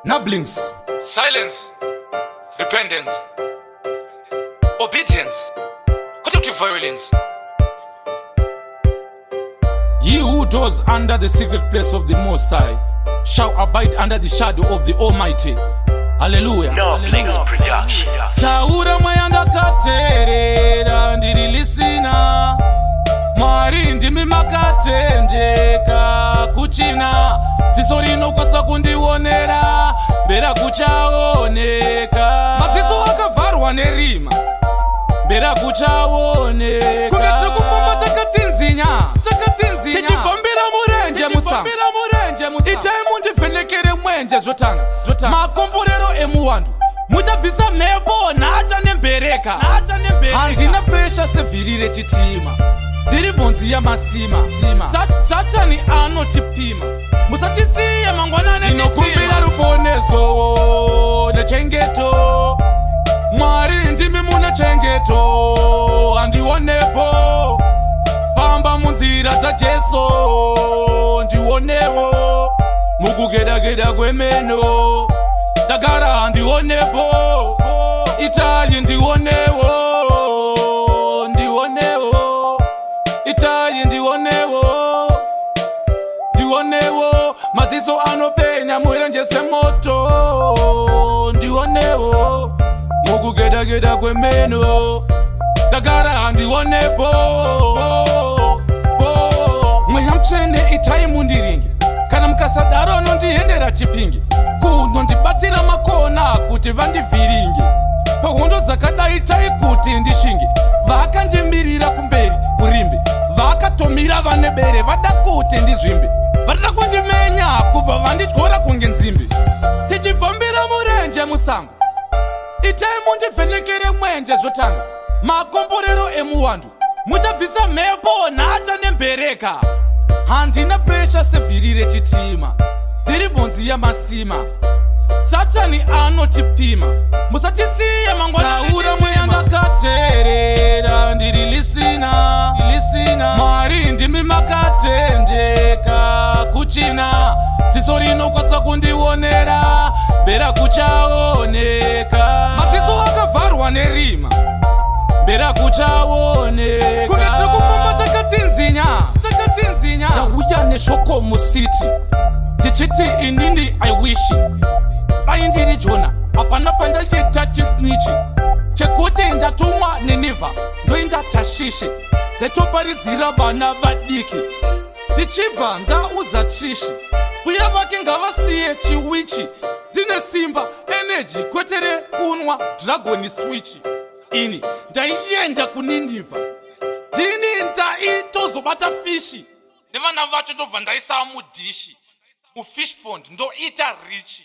Nablings. Silence, repentance, obedience, kwete kuti violence. He who dwells under the secret place of the Most High shall abide under the shadow of the Almighty. Hallelujah. Noblings Production. Taura mweya, ndakateerera, ndiri listener. Mwari, ndimi makatendeka kuchina ziso rinokwanisa kundionera mbera kuchaoneka. Maziso akavharwa nerima. Mbera kuchaoneka. Kunge tiri kufamba takatsinzinya, takatsinzinya. Tichifambira murenje musango. Tichifambira murenje musango. Itai mundivhenekere mwenje, zvotanga zvotanga. Makomborero emuwandu, muchabvisa mhepo, nhata nembereka. Nhata nembereka. Handina pressure sevhiri rechitima, ndiri bhonzi yamasima sima. Satani anotipima, musatisiye mangwanani. Ndinokumbira ruponeso nechengeto. Mwari, ndimi mune chengeto, handionepo. Famba munzira dzaJesu, ndionewo mukugedageda kwemeno. Ndagara handionepo, itai ndionewo, ndionewo, itai ndionewo, ndionewo. Maziso anopenya murenje semoto, ndionewo mukugedageda kwemeno. Ndagara handionepo. Mweya Mutsvene, itai mundiringi. Kana mukasadaro, nondiendera Chipingi kunondibatira makona kuti vandivhiringi. Pahondo dzakadai, tai kuti ndishingi. Vakandimirira kumberi kurimbi, vakatomira vane bere, vada kuti ndizvimbi, varida kundimenya kubva vandityora kunge nzimbi. Tichifambira murenje musango, itai mundivhenekere mwenje, zvotanga. Makomborero emuwandu, muchabvisa mhepo, nhata nembereka. Handina pressure sevhiri rechitima, ndiri bhonzi yamasima. Satani anotipima, musatisiye mangwanataura mweya, ndakateerera, ndiri listener, listener. Mwari, ndimi makatendeka kuchina ziso rinokwanisa kundionera mbera kuchaoneka. Maziso akavharwa nerima. Mbera kuchaoneka. Kunge tiri kufamba takatsinzinya, takatsinzinya. Tauya neshoko mucity tichiti inini I wish dai ndiri Jona. Hapana pandaita chisnitch chekuti ndatumwa Ninivha, ndoenda Tashishi, ndetoparidzira vana vadiki. Ndichibva ndaudza Trishi uye vake ngavasiye chiwitch. Ndine simba, energy, kwete rekunwa dragon switch. Ini ndaienda kuNinivha, ndini ndaitozobata fish nevana vacho, ndobva ndaisa mudish, mufish pond, ndoita rich.